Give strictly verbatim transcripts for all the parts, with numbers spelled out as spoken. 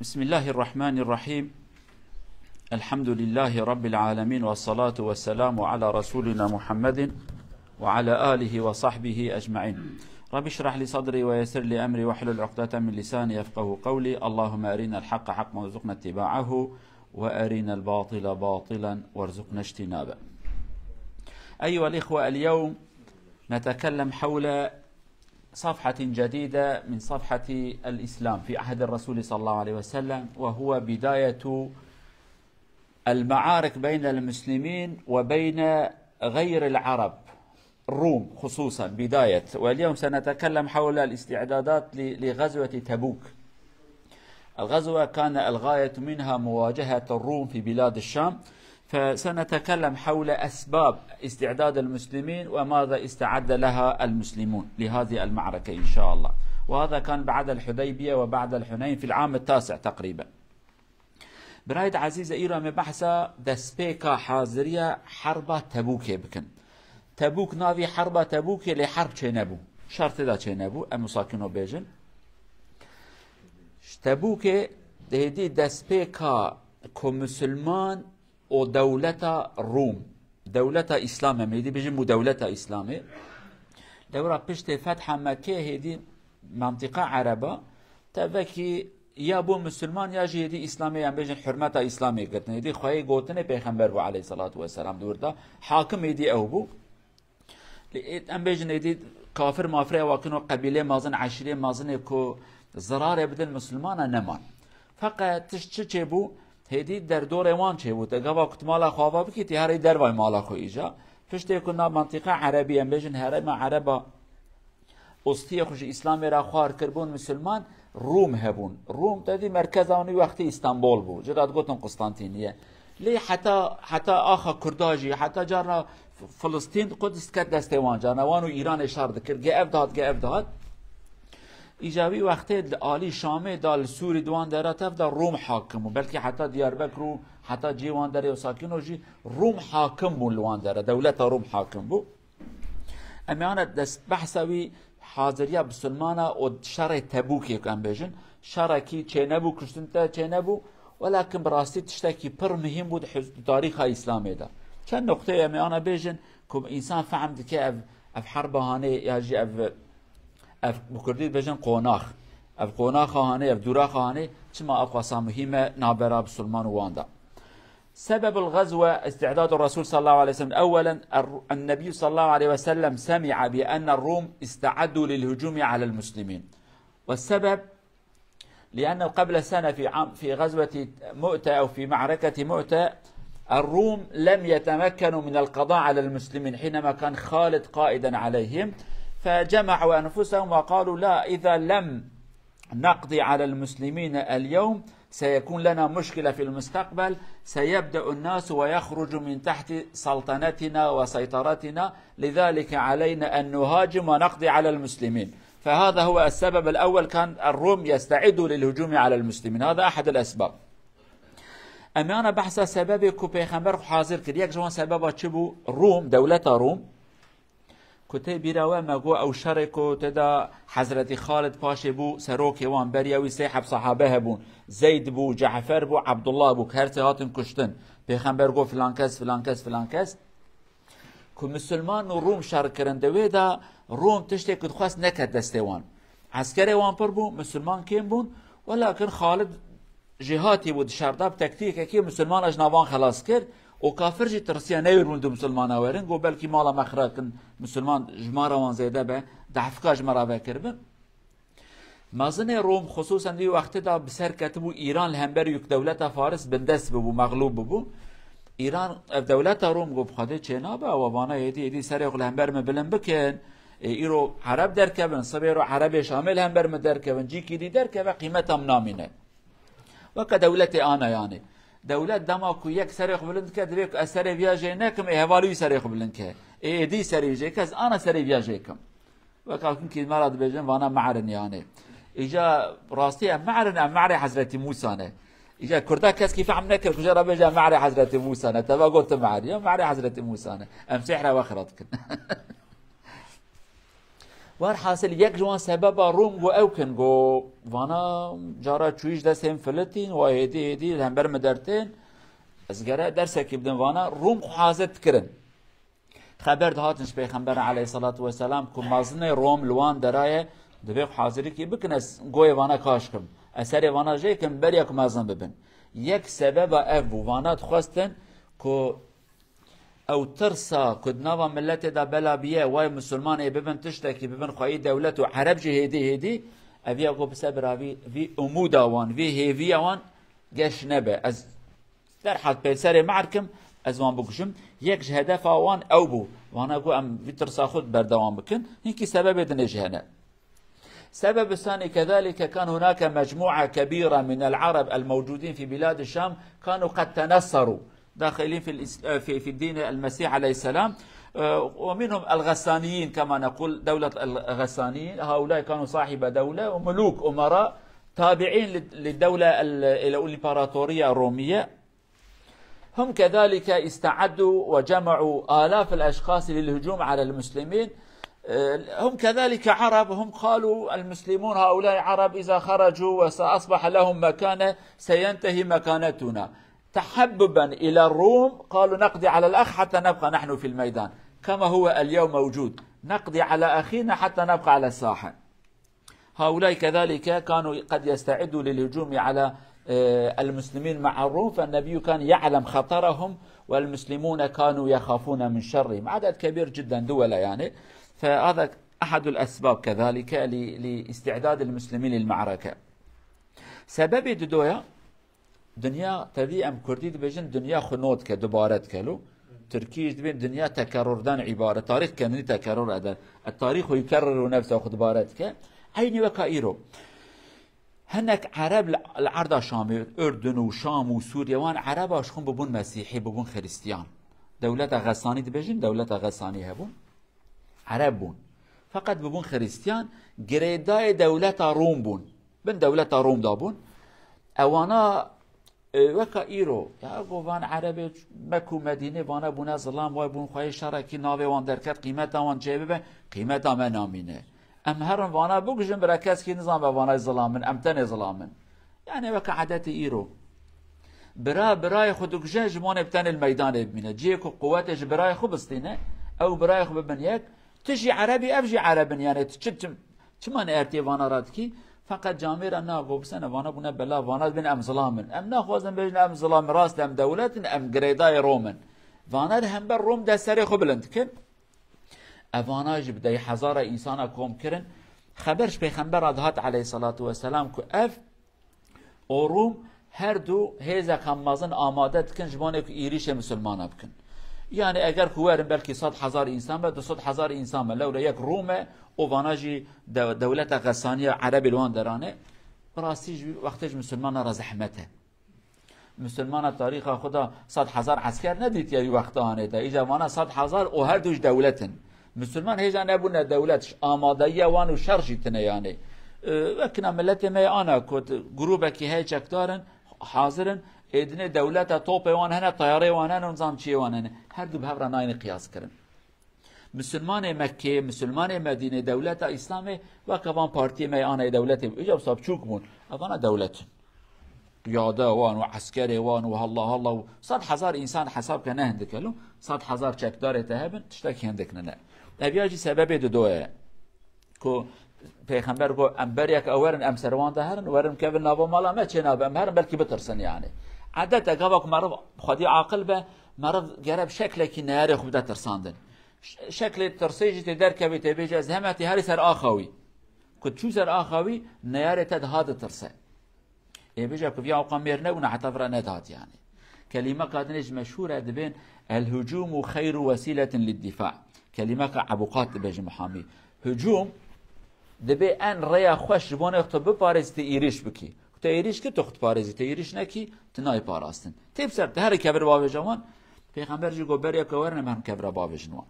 بسم الله الرحمن الرحيم. الحمد لله رب العالمين، والصلاة والسلام على رسولنا محمد وعلى آله وصحبه أجمعين. رب اشرح لي صدري ويسر لي أمري واحلل عقدة من لساني يفقهوا قولي. اللهم أرنا الحق حقا وارزقنا اتباعه، وأرنا الباطل باطلا وارزقنا اجتنابه. أيها الإخوة، اليوم نتكلم حول صفحة جديدة من صفحة الإسلام في عهد الرسول صلى الله عليه وسلم، وهو بداية المعارك بين المسلمين وبين غير العرب، الروم خصوصا بداية. واليوم سنتكلم حول الاستعدادات ل-، لغزوة تبوك. الغزوة كان الغاية منها مواجهة الروم في بلاد الشام، فسنتكلم حول أسباب استعداد المسلمين وماذا استعد لها المسلمون لهذه المعركة إن شاء الله. وهذا كان بعد الحديبية وبعد الحنين في العام التاسع تقريبا. Birayê ezîz, îro me behsa destpêka haziriya herba Tebûkê bikin. Tebûk, navî herba Tebûkê, lê herb çênebû. Şer tê de çênebû, em wisa kino bêjin. Ji Tebûkê hêdî destpêka ku misilman û dewleta Rûm, dewleta Îslam em hêdî bêjin, bû dewleta Îslamê. Dewra piştê fetha Mekkê hêdî mentiqa Ereba, tevekî ya bû misilman ya jî hêdî Îslamê, em bêjin hurmeta Îslamê girtin. Hêdî xweyê gotinê pêxember bû aleyhisselatu vesselam di wir de. Hakim hêdî ew bû. Lê ê-, em bêjin êdî kafir mafirê ewa kin û qebîlê mazin, eşîrê mazinê ku zirarê bidin misilmana neman. Feqet tişt çi çêbû? Hêdî derdorê wan çêbû. Te gava ku tu mala xwe ava bikî, tê herî dervay mala xwe îja. Piştê ku na mentiqa Erebî, em bêjin herêma Ereba, ostiyê xwe ji Îslamê re xwar kirbûn misilman, Rûm hebûn. Rûm te dî merkeza wan wî wextî Îstanbul bû. Ji re digotin Qustantîniye. Lê heta, heta axa Kurda jî, heta carna F-, Filistîn, Quds ket destê wan, carna wan û Îranê şer dikir. Ge ev dihat, ge ev dihat. Îca wî wextê li alî Şamê da, li Sûrî di wan dera tev de Rûm hakim bû. Belkî heta Diyarbekir û heta cihê wan derê û sakîno jî Rûm hakim bûn li wan dera. Dewleta Rûm hakim bû. Em ê ana dest behsa wî haziriya bisilmana û şerê Tebûkê ku em bêjin, şerekî çênebû, kuştin te çênebû, welakin bi rastî tiştekî pir muhîm bû di hiz-, di tarîxa Îslamê de. Çend nuqteyê em ê ana bêjin ku însan fehm dike ev, ev herba hanê ya jî ev, ev bi kurdî dibêjin qonax. Ev qonaxa hanê, ev dûraxa hanê çima ew qasa muhîm e navbera bisilman û wan de. سبب الغزو استعداد الرسول صلى الله عليه وسلم. أولا، الر-، النبي صلى الله عليه وسلم سمع بأن الروم استعدوا للهجوم على المسلمين. والسبب لأنه قبل سنة في عام، في غزوة مؤتة أو في معركة مؤتة، الروم لم يتمكنوا من القضاء على المسلمين حينما كان خالد قائدا عليهم، فجمعوا أنفسهم وقالوا: لا، إذا لم نقضي على المسلمين اليوم سيكون لنا مشكلة في المستقبل، سيبدأ الناس ويخرج من تحت سلطنتنا وسيطرتنا، لذلك علينا أن نهاجم ونقضي على المسلمين. فهذا هو السبب الأول، كان الروم يستعدوا للهجوم على المسلمين، هذا أحد الأسباب. Em ê ana behsa sebebê ku Pêxember xwe hazir kir. Yek ji wan sebeba çi bû? Rûm, dewleta Rûm. Ku tê bîra we me got ew şerê ku tê de Hezretî Xalid paşê bû serokê wan, beriya wî sê heb sehabe hebûn. Zeyd bû, Cefer bû, Ebdullah bû, ku her sê hatin kuştin. Pêxember got filan kes, filan kes, filan kes. Ku misilman û Rûm şer kirin, di wê de Rûm tiştê ku dixwest neket destê wan. Eskerê wan pir bû, misilman kêm bûn, welakin Xalid jêhatî bû di şer de, bi tektîkekî misilmana ji nav wan xelas kir û kafir jî tirsiya newêribûn du misilmana werin, got belkî mala me xira kin, misilman jimara wan zêde be, dehfika ji me re vekiribin. Mezinê Rom xisûsen di wî wextê de bi ser ketibû Îran, li hember wî ku dewleta Faris bindest bibû, mexlûb bibû. Îran, ev dewleta Rom got bi Xwedê çênabe, ewa vana êdî, êdî serê xwe li hember min bilind bikin. Ê, îro Ereb derkevin, sibê ro Erebê Şamê li hember min derkevin, cîkî dî derkeve, qîmeta min namîne. Weke dewletê ana yanê. Dewlet dema ku yek serê xwe bilind dike, divê ku ez serê viya jê nekim, ê hevalî wî serê xwe bilind ke. Ê êdî serê jê ke, ez ana serê viya jê kim. Weka kinkî me re dibêjin, vana me'rin yanê. Îca rastî em me'rin, em me'rê Hezretî Mûsa ne. Îca Kurda keskî fehm nekir, ku jê re bêje me'rê Hezretî Mûsa ne. Teva got tu me'r, ya me'rê Hezretî Mûsa ne. Em sêhra we xira dikin. Werhasil yek ji wan sebeba Rûm got ew kin, got vana cara çûyî ji destên filitîn, wa hêdî hêdî li hember min dertên, ez gere dersekî bidim vana, Rûm xwe hazir dikirin. Xeber dihatin ji Pêxember aleyhissalatu vesselam ku mezinê Rom li wan dera ye, divê xwe hazirîkî bikin, ez goyê vana kaş kim. Ez serê vana jê kim beriya ku mezin bibin. Yek sebeba ev bû. Vana dixwestin ku ew tirsa ku di nava miletê de bela biye, wayê misilmanê bibin tiştekî, bibin xweyî dewlet û Ereb jî hêdî hêdî, ev ya ku bi sebira vî, vî umûda wan, vî hêviya wan geş nebe. Ez derhal pêserê me erkim, ez wan bikujim. Yek ji hedefa wan ew bû. Vana ku em vî tirsa xwe berdewam bikin. Hinkî sebebê dinê jî hene. السبب الثاني كذلك كان هناك مجموعة كبيرة من العرب الموجودين في بلاد الشام كانوا قد تنصروا داخلين في الإس- في في الدين المسيح عليه السلام، آه، ومنهم الغسانيين كما نقول دولة الغسانيين، هؤلاء كانوا صاحب دولة وملوك أمراء تابعين لل- للدولة ال- الإمبراطورية الرومية. هم كذلك استعدوا وجمعوا آلاف الأشخاص للهجوم على المسلمين. آه، هم كذلك عرب، هم قالوا المسلمون هؤلاء عرب إذا خرجوا وسأصبح لهم مكانة سينتهي مكانتنا. تحببا إلى الروم قالوا نقضي على الأخ حتى نبقى نحن في الميدان، كما هو اليوم موجود، نقضي على أخينا حتى نبقى على الساحة. هؤلاء كذلك كانوا قد يستعدوا للهجوم على، آه، المسلمين مع الروم، فالنبي كان يعلم خطرهم، والمسلمون كانوا يخافون من شرهم. عدد كبير جدا دولة يعني. فهذا أحد الأسباب كذلك ل- لاستعداد المسلمين للمعركة. سبب ددويا دنیا، tevî em kurdî dibêjin, dinya xwe nod ke, dubare dike lo. Tirkî jî dibên dinya tekerrurdan îbaret. Tarîx kendini tekerrur eder. التاريخ يكرر نفسه, xwe dubare dike. Eynî weka îro. Hinek Ereb li, li erda Şamê, Urdun û Şam û Sûriye, wan Ereba ji xwe bibûn Mesîhî, bibûn Xiristiyan. Dewleta Xesanî dibêjin, dewleta Xesanî hebûn. Ereb bûn. Feqet bibûn Xiristiyan, girêdayê dewleta Rûm bûn. Bin dewleta Rûm de bûn. Ewana, e, weka îro, ya, go van Erebê Mek û Medînê vana bûne zilam, way bûn xweyê şerekî navê wan derket, qîmeta wan çêbibe, qîmeta me namîne. Em herin vana bikujin, bira kes kî nizanbe vana zilam in, em tenê zilam in. Yani weke edetê îro. Bira birayê xwe dikuje, ji wanê bi tenê li meydanê bimîne. Cihê ku quwetê ji birayê xwe bistîne, ew birayê xwe bibin yek. Tu jî Ereb î, ev jî Ereb in, yani tu çi, çi, çima ne ertiyê vana re dikî? Feqet camêra na, go bisene, vana bûne bela, vana dibin em zilam in. Em naxwazin bêjin em zilam in, rast em dewlet in, em girêdayê Rom in. Vana li hember Rom de serê xwe bilind dikin. Evana jî bi deh hezara însana kom kirin. Xeber ji Pêxembera dihat aleyhissalatu vesselam ku ev û Rûm her du hêzeka mezin amade dikin ji bo ku êrîşê misilmana bikin. Yani eger ku werin belkî sed hezar însan be, du sed hezar însan be, lewle yek Rûm e û vana jî de-, dewleta Xesaniya Erebê li wan deran e, bi rastî jî wextê ji misilmana re zehmet e. Misilmana tarîxa xwe de sed hezar esker nedîtiye wî wextanê de. Îca vana sed hezar û her du ji dewlet in. Misilman hêja nebûne dewlet, ji amadeyiya wan û şer jî tine yani. E, wekina miletê me ana ku t-, grûbekî heye çekdar in, hazir in, êdinê dewleta topê wan hene, tayarê wan hene, nizam çiyê wan hene. Her du bi hev re nayêne qiyas kirin. Misilmanê Mekkê, misilmanê Medînê, dewleta Îslamê, weke van partiyê me anayê dewletê bû. Îca wisa biçûk bûn. Evana dewlet in. Qiyade wan û eskerê wan û halla halla û sed hezar însan hesab ke ne hindik e lo, sed hezar çekdarê te hebin, tiştekî hindik nine. Ev ya jî sebebê dido ye. Ku Pêxember got, em beriyek ew werin, em ser wan de herin, werin kevin nava mala me çê nabe, em herin belkî bitirsin yani. Edete gava ku meriv xwedî aqil be, meriv gere bi şeklekî neyarê xwe bide tirsandin. Ş-, şeklê tirsê jî tê derkevê tê bêje, ez heme tê herî ser axa wî. Ku çû ser axa wî, neyarê te diha ditirse. Ê bêje ku viya awqa mêr nebûna heta vira nedihat yani. Kelîmeka dinê ji meşhûr e dibên, "El-hucumu xeyru wesîletin lid-difâ." Kelîmeka Ebu Qat dibêje muhamî. Hucûm dibê en rêya xweş ji bo nêx tu biparêzî, tu êrîş bikî. Ku tu êrîş kî, tu xwe diparêzî. Tu êrîş nekî, tu nayê parastin. Tê bi ser, tu herî kevir bavêje wan. Pêxember jî got, "Berê ke werin em herin kevira bavêjin wan."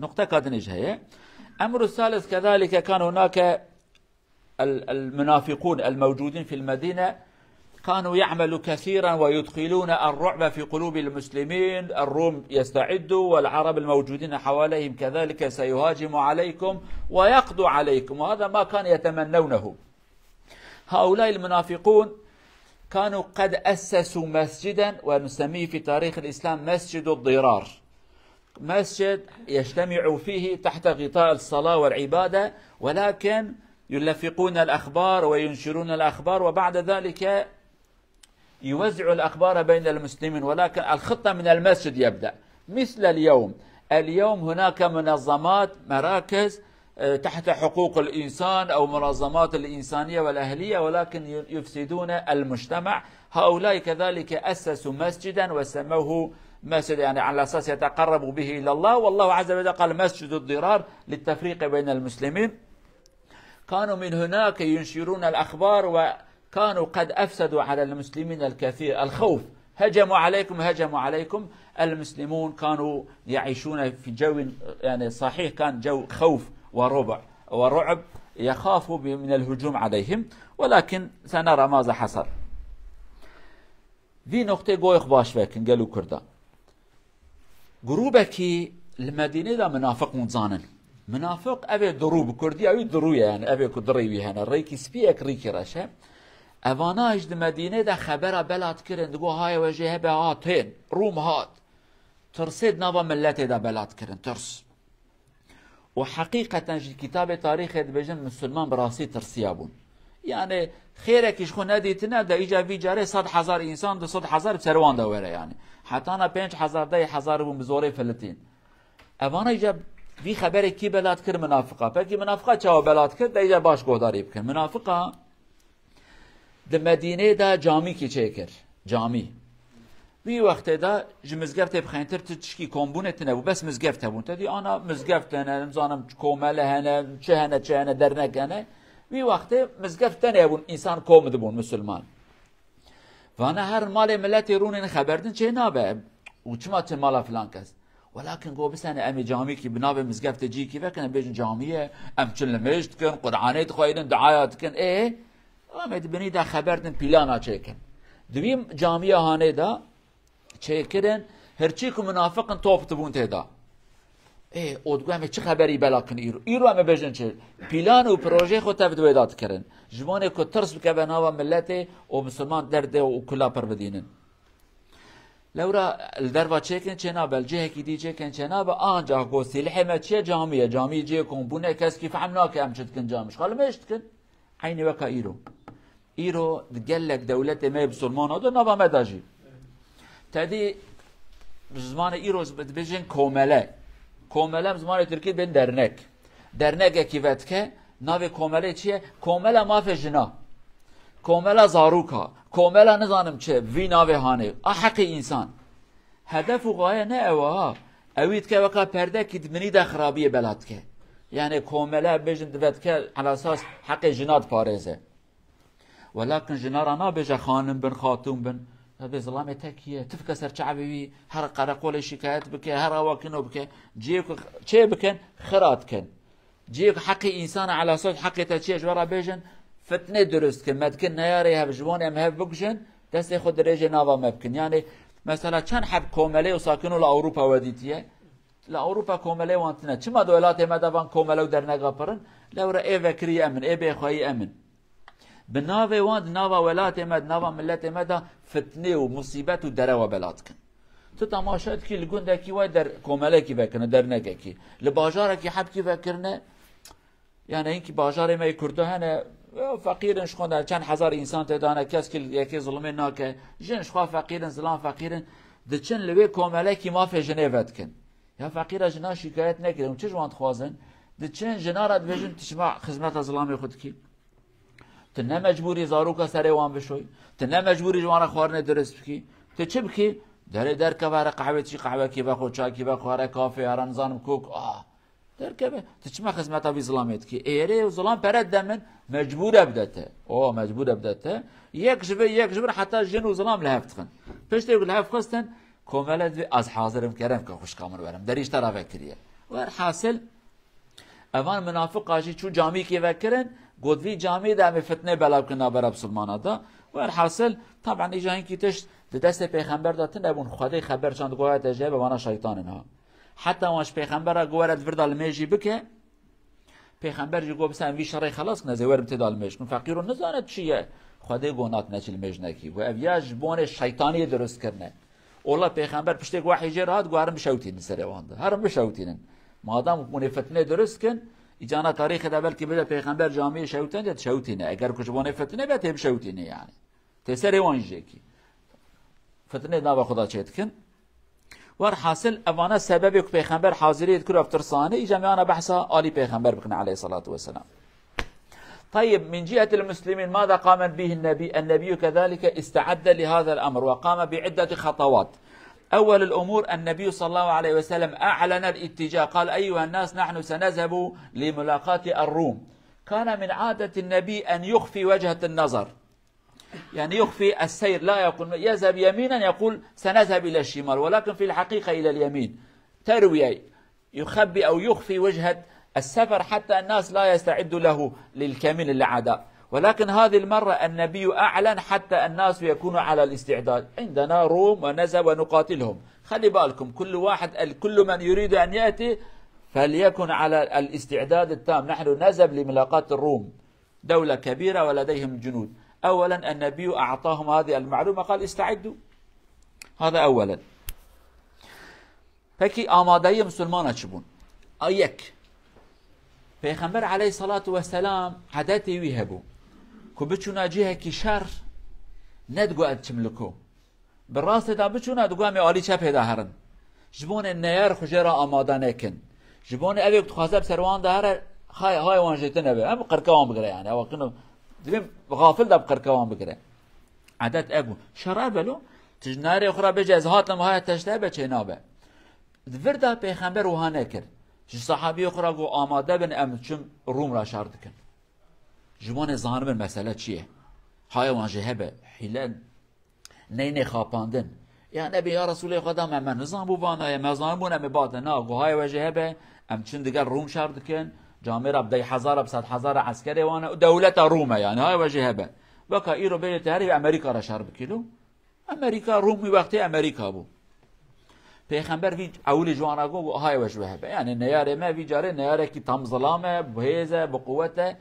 Nuqteka dinê jî heye. Emru salis kezalike kan hunake ال-، المنافقون الموجودين في المدينة كانوا يعملوا كثيرا ويدخلون الرعب في قلوب المسلمين، الروم يستعدوا والعرب الموجودين حواليهم كذلك سيهاجموا عليكم ويقضوا عليكم، وهذا ما كان يتمنونه. هؤلاء المنافقون كانوا قد أسسوا مسجدا، ونسميه في تاريخ الإسلام مسجد الضرار، مسجد يجتمع فيه تحت غطاء الصلاة والعبادة، ولكن يلفقون الأخبار وينشرون الأخبار، وبعد ذلك يوزع الأخبار بين المسلمين، ولكن الخطة من المسجد يبدأ. مثل اليوم، اليوم هناك منظمات، مراكز، آه، تحت حقوق الإنسان أو منظمات الإنسانية والأهلية، ولكن ي-، يفسدون المجتمع. هؤلاء كذلك أسسوا مسجدا وسموه مسجد، يعني على أساس يتقربوا به إلى الله، والله عز وجل قال: مسجد الضرار، للتفريق بين المسلمين. كانوا من هناك ينشرون الأخبار، وكانوا قد أفسدوا على المسلمين الكثير. الخوف، هجموا عليكم، هجموا عليكم. المسلمون كانوا يعيشون في جو، يعني، صحيح، كان جو خوف وربع ورعب، يخافوا ب-، من الهجوم عليهم، ولكن سنرى ماذا حصل. Vî noqtê goyê xwe baş vekin, gelo Kurda. Grûbekî li Medînê de minafiq hûn zanin. Minafiq ev ê dirû, bi kurdî ew ê dirû ye, yani ev ê ku dirê wî hene, rêkî spî yek rîkî reş e. Evana jî di Medînê de xebera bela dikirin, digo: "Haye we jê hebe, ha tên, Rûm hat." Tirsê di nava miletê de bela dikirin, tirs. Û heqîqeten jî kitabê tarîxê dibêjin, misilman bi rastî tirsiya bûn. Yani xêrekî ji xwe nedîtine de, îca vî carê sed hezar însan, du sed hezar bi ser wan de were yani. Hetana pênc hezar, deh hezar bûn, bi zorê filitîn. Evana îca vî xeberê kî bela dikir? Minafiqa. Pekî minafiqa çawa bela dikir? De îca baş guhdarî bikin. Minafiqa Di Medînê de camîkî çêkir. Camî. Vî wextê de ji mizgeftê bi xeyntir ti tişkî kombûnê tine bû. Bes mizgeft hebûn. Te dî ana mizgeft hene, nizanim komele hene, çi hene, çi hene, dernek hene. Vî wextê mizgeft tenê hebûn, însan kom dibûn, misilman. Vana her malê miletê rûnên xeber din çê nabe. Û çima çi mala filan kes? Welakin go bisene em ê camîkî bi navê mizgeftê cîkî vekin, em bêjin camî ye, em çin li mêj dikin, Quranê dixweynin, duaya dikin. Ê, em ê di binî de xeber din, pîlana çêkin. Di vî camiya hanê de çêkirin, hirçî ku minafiqin top dibûn tê de. Ê, û digo em ê çi xeberî bela kin îro? Îro em ê bêjin çi? Pîlan û projeyê xwe tev di wê de dikirin. Ji bo nê ku tirs bikeve nava miletê û misilman derdê û kula pir bidînin. Lewra li derva çêkin çênabe, li cihekî dî çêkin çênabe, ancak go sîlihê me çi ye? Camî ye. Camî cihê kombûnê, kes kî fehm nake em çi dikin camî. Ji xwe li mêj dikin. Eynî weka îro. Îro di gelek dewletê me yê bisilmana de nava me de jî. Te dî bi zimanê îro dibêjin komele. Komele bi zimanê tirkî dibên dernek. Dernekekî vedike, navê komelê çi ye? Komela mafê jina. Komela zaroka. Komela nizanim çi, vî navê hanê. A heqê însan. Hedef û gaye ne ew e ha. Ewî dike weka perdekî di binî de xirabiyê bela dike. Yani komele bêjin divedike elasas heqê jina diparêze. Welakin jina re nabêje xanim bin, xatûn bin. Ev ê zilamê tekî ye. Tifke ser çavê wî, her qereqolê şikayet bike, her awa kino bike. Cihê ku çê bikin, xira dikin. Cihê ku heqê însan e, elasas heqê te çi ye, ji we re bêjin, fitnê dirust dikin. Me dikin neyarê hev, ji wan em hev bikujin, destê xwe dirêjê nava me bikin. Yani, mesela çend heb komelê û sakin û li Ewropa we dîtiye? Li Ewropa komelê wan tine. Çima di welatê me de van komele û dernega pir in? Lewre ê vekirî em in, ê bêxweyî em in. Bi navê wan di nava welatê me, di nava miletê me de fitnê û musîbet û derewa bela dikin. Tu temaşe dikî li gundekî way der komelekî vekirine, dernekekî. Li bajarekî hebkî vekirine, yani hinkî bajarê me yê Kurdo hene, ya feqîr in ji xwe de çend hezar însan tê de hene, kes kî yekê zilmê nake. Jin ji xwe feqîr in, zilam feqîr in. Diçin li wê komelekî mafê jinê vedikin. Ya feqîra jina şikayet nekirin. Çi ji wan dixwazin? Diçin jina re dibêjin, tu çima xizmeta zilamê xwe dikî? Tu ne mecbûrî zaroka serê wan bişoy. Tu ne mecbûrî ji wan re xwarinê dirist bikî. Tu çi bikî? Derê derkeve, here qehwê çî, qehwekî vexwe, çaykî vexwe, here kafê, here nizanim kok. Ah, derkeve. Tu çima xizmeta vî zilamê dikî? Êrê û zilam pere dide min, mecbûr e bide te. O, mecbûr e bide te. Yek ji vir, yek ji vir heta jin û zilam li hev dixin. Piştê ku li hev xistin, komele divê ez hazir im kerem ke xwişka min werim. Derî ji te re vekiriye. Werhasil, evan minafiqa jî çû camîkê vekirin, Got, vî camiyê de em ê fitnê belav kin navbera bisilmana de. Werhasil, taban îca hinkî tişt di destê pêxember de tune bûn. Xwedê xeber çand, goya te jê be, vana şeytan in ha. Heta wan ji pêxembera got, were di vir de limêjî bike. Pêxember jî got, bisa em vî şerê xelas kin, ez ê werim tê de limêj kin. Feqîro nizane çi ye. Xwedê got, na tu neçî limêj nekî. Got, ev ya ji bonê şeytaniyê dirust kirine. Ola pêxember piştê ku wehî jê re hat, got, herin bişewtînin serê wan de. Herin bişewtînin. Madam hûn ê fitnê dirust kin, îcana tarîxê de belkî bide pêxember camiyê şewtend, ya dişewtîne. Eger ku ji bonê fitnê be, tê bişewtîne yani. Tê serê wan jêkî. Fitnê nava xwe de çêdikin. Werhasil, evana sebebê ku pêxember haziriyê dikir, ev tirsanê, îca em ana behsa alî pêxember bikin aleyhissalatu vesselam. طيب، من جهة المسلمين ماذا قام به النبي؟ النبي كذلك استعد لهذا الأمر وقام بعدة خطوات. أول الأمور النبي صلى الله عليه وسلم أعلن الاتجاه، قال: "أيها الناس، نحن سنذهب لملاقاة الروم." كان من عادة النبي أن يخفي وجهة النظر، يعني يخفي السير، لا يقول يذهب يمينا، يقول: "سنذهب إلى الشمال"، ولكن في الحقيقة إلى اليمين. تروية، يخبي أو يخفي وجهة السفر حتى الناس لا يستعدوا له للكمين العداء. ولكن هذه المرة النبي أعلن حتى الناس يكونوا على الاستعداد. عندنا روم ونذهب ونقاتلهم. خلي بالكم، كل واحد، ال-، كل من يريد أن يأتي فليكن على الاستعداد التام. نحن نذهب لملاقاة الروم، دولة كبيرة ولديهم جنود. أولا النبي أعطاهم هذه المعلومة، قال: "استعدوا." هذا أولا. Peki amadeyî Musulmana çi bûn? A yek. Pêxember aleyhissalatu vesselam edetê wî hebû. Ku biçûna cihekî şer, nedigot ez diçim li ku. Bi rastê de biçûna digot em ê alî çepê de herin. Ji bonê neyar xwe jê re amade nekin. Ji bonê evê ku dixwaze bi ser wan de here, hay, hay wan jê tune be. Em qirke wan bigire yani. Ewa kino, divê xafil de bi qirke wan bigire. Edet ev bû. Şer ev e lo. Tu ji neyarê xwe re bêje ez hatim, haya teşte be çê nabe. Di vir de pêxember wiha nekir. Ji sahabiyê xwe re got, "Amade bin, em çim Rûm re şer dikin." Ji bo nê zanibin mesele çi ye. Haya wan jê hebe, hîle neynê xapandin. Ya Nebî, ya Resûlê Xweda, me, me nizanbû vana ye, me zanibûn em ê bate. Na, got, haya we jê hebe, em çin digel Rûm şer dikin, camê re bi dey hezar, bi sed hezar eskerê wan e, dewleta Rûm e yani, haya we jê hebe. Weka îro bêje te herî Amerîka re şer bikî lo. Amerîka, Rûm wî wextê Amerîka bû. Pêxember vî ewilî ji wan re got, got, "Hay we ji we hebe." Yani neyarê me vî carê neyarekî tam zilam e, bi hêz e, bi quwet e.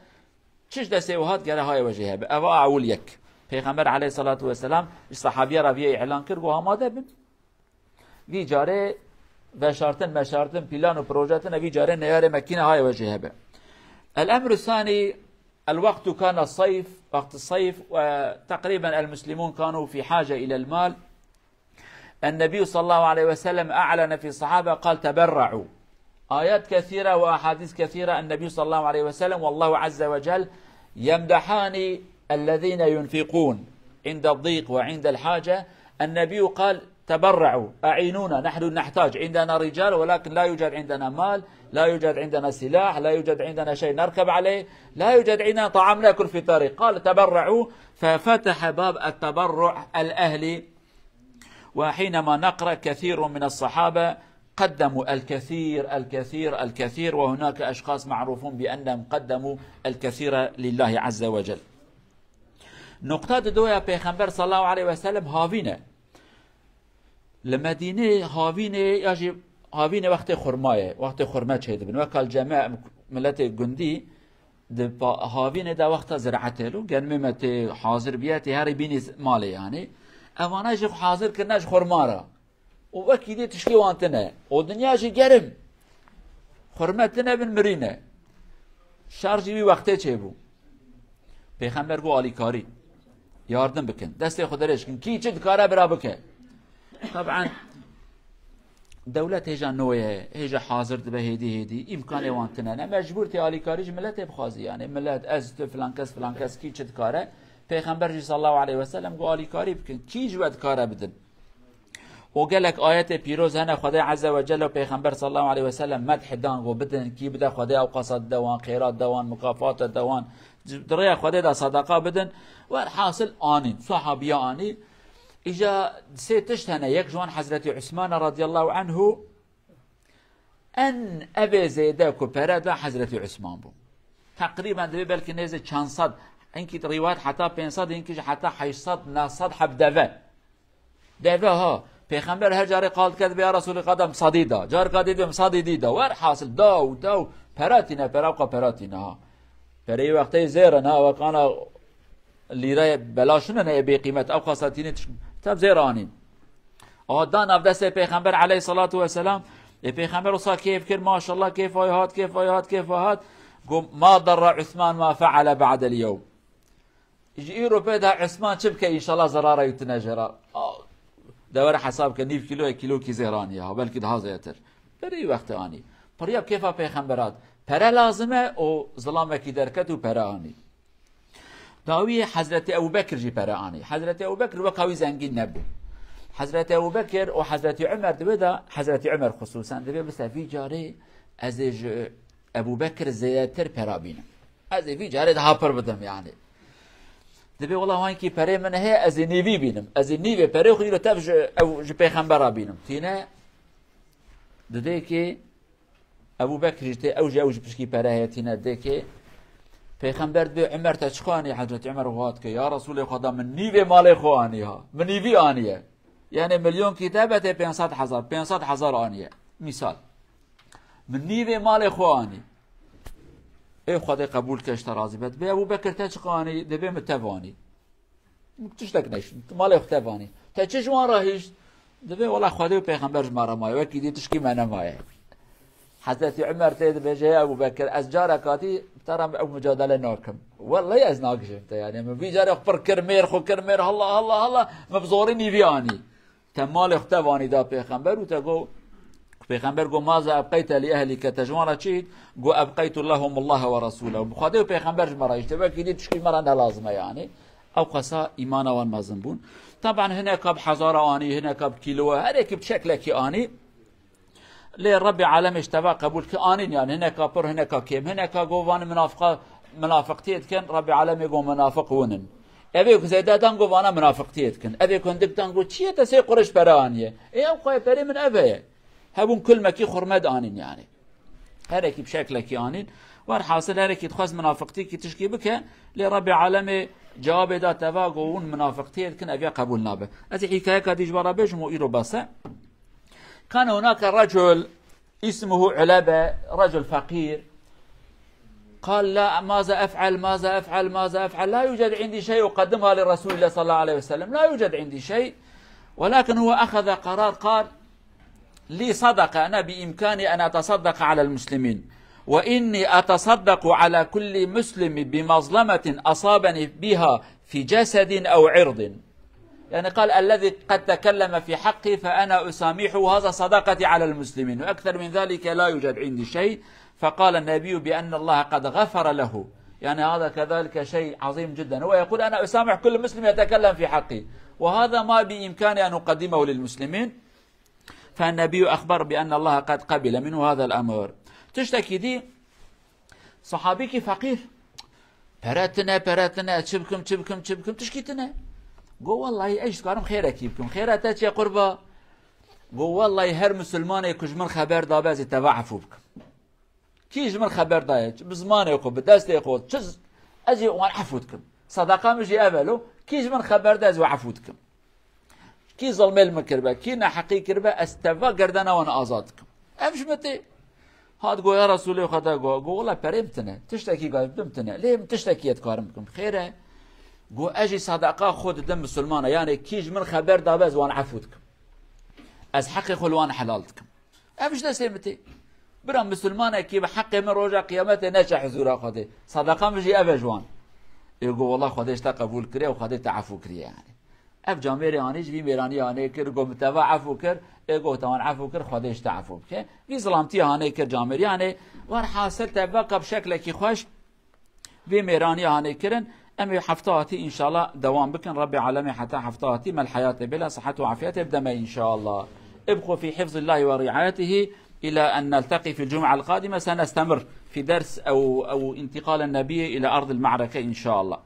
Çi ji destê we hat gere hay we jê hebe. Eva ewil yek. Pêxember aleyhissalatu vesselam ji sahabiya re vîyê îlan kir, got, "Amade bin." Vî carê veşartin, meşartin, plan û proje tine, vî carê neyarê me kîne hay we jê hebe. El emru sani الوقت كان الصيف، وقت الصيف، وتقريبا المسلمون كانوا في حاجة إلى المال. النبي صلى الله عليه وسلم أعلن في الصحابة، قال: "تبرعوا". آيات كثيرة وأحاديث كثيرة، النبي صلى الله عليه وسلم والله عز وجل يمدحان الذين ينفقون عند الضيق وعند الحاجة. النبي قال: "تبرعوا، أعينونا، نحن نحتاج، عندنا رجال ولكن لا يوجد عندنا مال، لا يوجد عندنا سلاح، لا يوجد عندنا شيء نركب عليه، لا يوجد عندنا طعام نأكل في الطريق." قال: "تبرعوا"، ففتح باب التبرع الأهلي. وحينما نقرأ كثير من الصحابة قدموا الكثير، الكثير، الكثير، وهناك أشخاص معروفون بأنهم قدموا الكثير لله عز وجل. Nuqta didoya Pêxember sallallahu aleyhi ve sellem havîn e. Li Medînê havînê ya jî havînê wextê xurma ye, wextê xurme çêdibin. Weka li cem me, em miletê gundî di pa-, havînê de wexta ziraetê lo, genimê me tê hazir biye, tê herî bînî malê yani. Evana jî hazir kirine ji xurma re. Û wekî dî tişkî wan tine. Û dinya jî gerim. Xurme tine bin mirîne. Şer jî wî wextê çêbû. Pêxember got alîkarî. Yardim bikin. Destê xwe dirêj kin. Kî çi dikare bira bike. Taban dewlet hêja nû ye, hêja hazir dibe hêdî hêdî. Îmkanê wan tine ne. Mecbûr tê alîkarî ji miletê bixwazî yani. Milet, ez, tu, filan kes, filan kes kî çi dikare. Pêxember jî sallallahu aleyhi ve sellem got alîkarî bikin. Kî ji we dikare bidin. Û gelek ayetê pîroz hene Xwedê Azze ve Celle û Pêxember sallallahu aleyhi ve sellem medh dan, got bidin, kî bide Xwedê ew qasa dide wan, xêrat de wan, mukafat de wan, di rêya Xwedê de sadaqa bidin. Werhasil anîn, sahabiya anî. Îca sê tişt hene, yek ji wan Hezretî Usman e radiyallahu anhu, en evê zêde ku pere da Hezretî Usman bû. Teqrîben divê belkî nêzî çend sed, hinkî rîwayet heta pênc sed, hinkî jî heta heşt sed, neh sed heb deve. Deve ha. Pêxember her carê qal dike, dibê ya Resûlê Xweda, min sedî da. Carka dî dibê min sedî dî da. Werhasil da û da û pera tîne, pera xwe pera tîne ha. Pereyê wextê zêr in ha, wek ana lîreyê belaş nine, ê bêqîmet, ew xasa tîne tiş-, tev zêr anîn. Aha da nav destê Pêxember aleyhissalatu vesselam. Ê Pêxember wisa kêf kir, maşallah, kêfa wî hat, kêfa wî hat, kêfa hat. Got, "Ma darra Usman ma feale ba'del yewm." Ji îro pê de Usman çi bike, înşallah zerara wî tune jê re. A, de were hesab ke nîv kîlo, kîlo kî zêr anî ya, belkî daha zêdetir. Berê wextê anî. Piriya kêfa Pêxember hat. Pere lazim e, û zilamekî derket û pere anî. Dawiyê Hezretî Ebu Bekir jî pere anî. Hezretî Ebu Bekir weka wî zengîn nebû. Hezretî Ebu Bekir û Hezretî Umer di wê de, Hezretî Umer xusûsen, dibê, bise vî carê ez ê ji Ebu Bekir zêdetir pera bînim. Ez ê vî carê daha pir bidim yani. Dibê, wela wankî perê min heye, ez ê nîvî bînim. Ez ê nîvê perê xwe îro tev ji, ew, ji Pêxembera bînim. Tîne, didê ki Ebu Bekir jî tê, ew jî, ew jî pişkî pere heye, tîne dê ki Pêxember dibê, Umer, te çiqa anî? Hezretî Umer wiha dike, ya Resûlê Xweda, min nîvê malê xwe anî ha. Min nîvî aniye. Yani milyonkî te be tê pênc sed hezar, pênc sed hezar aniye. Misal. Min nîvê malê xwe anî. Ê Xwedê qebûl ke, ji te razî be. Dibê Ebu Bekir te çiqa anî? Dibê min tev anî. Tiştek neşt. Malê xwe tev anî. Te çi ji wan re hişt? Dibê wela Xwedê û Pêxember ji me re maye. Wekî dî tişkî me nemaye. Hezretî Umer tê dibêje, ya Ebu Bekir, ez careka dî te re ew mucadele nakim. Wellahî ez nagijim te yani. Min vî carê xwe pir kir, mêr xwe kir, mêr, halla, halla, halla. Min bi zorî nîvî anî. Te malê xwe tev anî da Pêxember û te got, Pêxember got, "Maza ebqeyte li ehlike?" Te ji wan re çi hît? Got, "Ebqeytu lehumullaha ve resûlehu." Bi Xwedê û Pêxember ji me re hişte, wekî dî tişkî me re ne lazim e yani. Ew qasa îmana wan mezin bûn. Taban hineka bi hezara anî, hineka bi kîloya, her yekî bi şeklekî anî. Lê Rebbê alemê ji teva qebûl ki anîn yani, hineka pir, hineka kêm, hineka got, "Van minafiqa, minafiqtiyê dikin", Rebbê alemê got, "Minafiq win in." Evê ku zêde dan got, "Vana minafiqtiyê dikin." Evê ku hindik dan got, "Çi ye te sê qurêş pere aniye?" Ê ew xweyê perê min ev heye. Hebûn kulmekî xurme de anîn yani. Herekî bi şeklekî anîn. Werhasil herekî dixwest minafiqtiyekî tişkî bike, lê Rebbê alemê cewabê da teva got, "Hûn minafiqtiyê dikin, ev ya qebûl nabe." Ez ê hîkayeka dî ji we re bêjim û îro bes e. Kana hunaka recul ismuhu Ulebe, recul feqîr. قال: "لا، ماذا أفعل، ماذا أفعل، ماذا أفعل؟ لا يوجد عندي شيء أقدمها لرسول الله صلى الله عليه وسلم، لا يوجد عندي شيء." ولكن هو أخذ قرار، قال: "لي صدقة، أنا بإمكاني أن أتصدق على المسلمين، وإني أتصدق على كل مسلم بمظلمة أصابني بها في جسد أو عرض." يعني قال: "الذي قد تكلم في حقي فأنا أسامحه، هذا صداقتي على المسلمين، وأكثر من ذلك لا يوجد عندي شيء." فقال النبي بأن الله قد غفر له. يعني هذا كذلك شيء عظيم جدًا. هو يقول: "أنا أسامح كل مسلم يتكلم في حقي، وهذا ما بإمكاني أن أقدمه للمسلمين." فالنبي أخبر بأن الله قد قبل منه هذا الأمر. Tiştekî dî, sahabîkî feqîr. Pere tine, pere tine, çi bikim, çi bikim, çi bikim, tişkî tine. Go, "Wellahî, ez dikarim xêrekî bikim. Xêra te çi ye qurba?" Go, "Wellahî, her misilmanê ku ji min xeber dabe, ez ê teva efû bikim. Kî ji min xeber daye, bi zimanê xwe, bi destê xwe, çi z-, ez ê wan efû dikim. Sedeqa min jî ev e lo, kî ji min xeber da, ez ê efû dikim. Kî zilmê li min kiribe, kî neheqî kiribe, ez teva gerdena wan azad dikim." Ev ji min tê. Hat go, "Ya Resûlê Xweda," go, go, "Wela perê min tine. Tiştekî gaz bidim tine. Lê min tiştekî yê dikarim bikim. Xêr e?" Go, "Ez jî sedeqa xwe didim misilmana. Yani kî ji min xeber dabe, ez wan efû dikim. Ez heqê xwe li wan helal dikim." Ev ji destê min tê. Bira misilmanekî bi heqê min roja qiyametê neçe huzûra Xwedê. Sedeqa min jî ev e ji wan. Ê go, "Wela Xwedê ji te qebûl kiriye û Xwedê te efû kiriye yani." Ev camêrê hanê ji vî mêranî hanê kir, got, "Min teva efû kir." Ê got, "Te wan efû kir, Xwedê ji te efû bike." Vî zilamtî hanê kir camêrî hanê. Werhasil te veka bi şeklekî xweş vê mêranî hanê kirin. Em ê hefta hatî înşallah dewam bikin. Rebbê alemê heta hefta hatî me li heyatê bê, li sihet û afiyetê bide me înşallah. ابقوا في حفظ الله ورعايته إلى أن نلتقي في الجمعة القادمة، سنستمر في درس أو، أو انتقال النبي إلى أرض المعركة إن شاء الله.